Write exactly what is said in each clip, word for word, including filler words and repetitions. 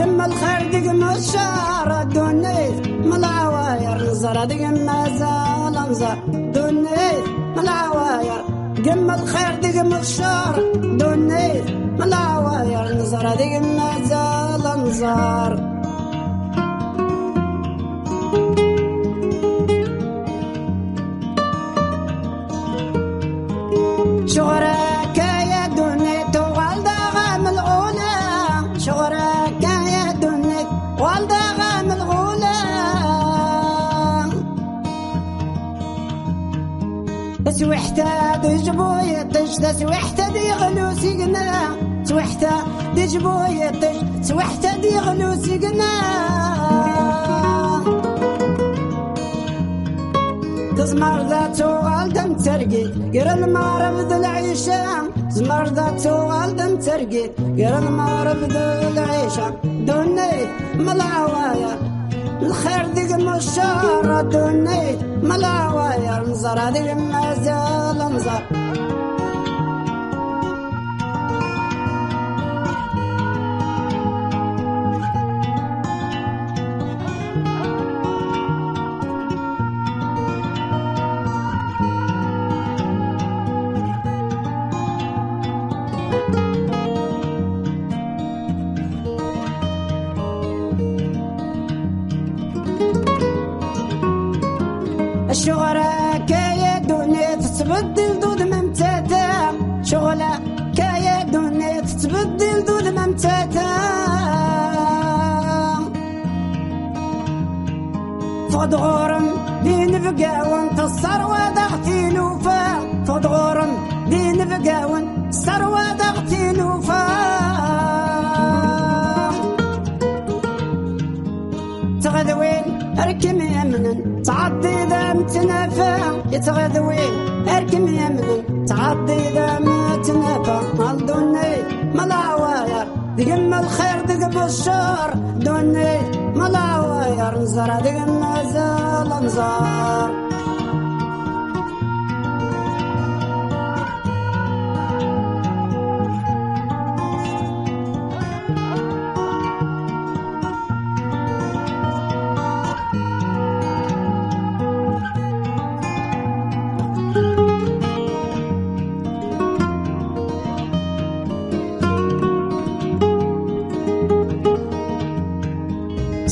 Gem lxir deg-m ccer, ddunit mlawayer, neẓra deg-m mazal anẓar. Ddunit mlawayer, gem lxir deg-m ccer. Ddunit mlawayer, neẓra deg-m mazal anẓar. Ccɣel akka ya ddunit, tuɣal d aɣam lɣula. Ccɣel akka ya ddunit, tuɣal d aɣam lɣula. Taswiḥt-a d jbu yiṭij, taswiḥt-a d iɣlu signa. Taswiḥt-a d jbu yiṭij, taswiḥt-a d iɣlu signa. Tezmer da tuɣal d am tergit, ger lmeɣreb d lɛica. Tezmer da tuɣal d am tergit, ger lmeɣreb d lɛica. Ddunit mlawayer, lxir deg-m ccer. Ddunit mlawayer, neẓra deg-m mazal anẓar. Ccɣel akka ya ddunit, tettbeddil d udem am tata. Ccɣel akka ya ddunit, tettbeddil d udem am tata. Ffeɣ-d ɣur-m d inebgawen, tesserwaḍ-aɣ tilufa. Ffeɣ-d ɣur-m d inebgawen, tesserwaḍ-aɣ tilufa. Tiɣedwin ar kem-yamnen, ttɛeddiḍ am tnafa. I tiɣedwin ar kem-yamnen, ttɛeddiḍ am tnafa. A ddunit mlawayer, deg-m lxir deg-m ccer. Ddunit mlawayer, neẓra deg-m mazal anẓar.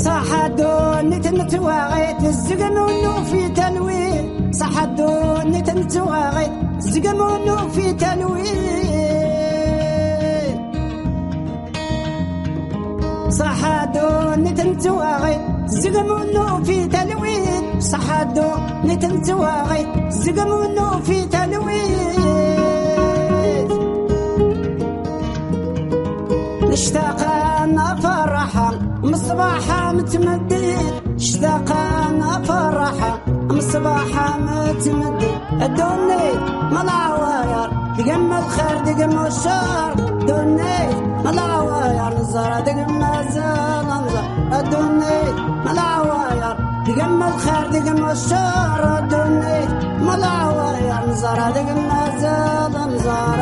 Ṣaḥa ddunit n twaɣit, zegmu nufi talwit. Ṣaḥa ddunit n twaɣit, zegmu nufi talwit. Ṣaḥa ddunit n twaɣit, zegmu nufi talwit. Ṣaḥa ddunit n twaɣit, zegmu nufi talwit. Nectaq ad nafraḥ, mṣbaḥ am tmeddit. Nectaq ad nafraḥ, mṣbaḥ am tmeddit. Ddunit mlawayer, deg-m lxir deg-m ccer. Ddunit mlawayer, neẓra deg-m mazal anẓar. Ddunit mlawayer, deg-m lxir deg-m ccer. Ddunit mlawayer, neẓra deg-m mazal anẓar.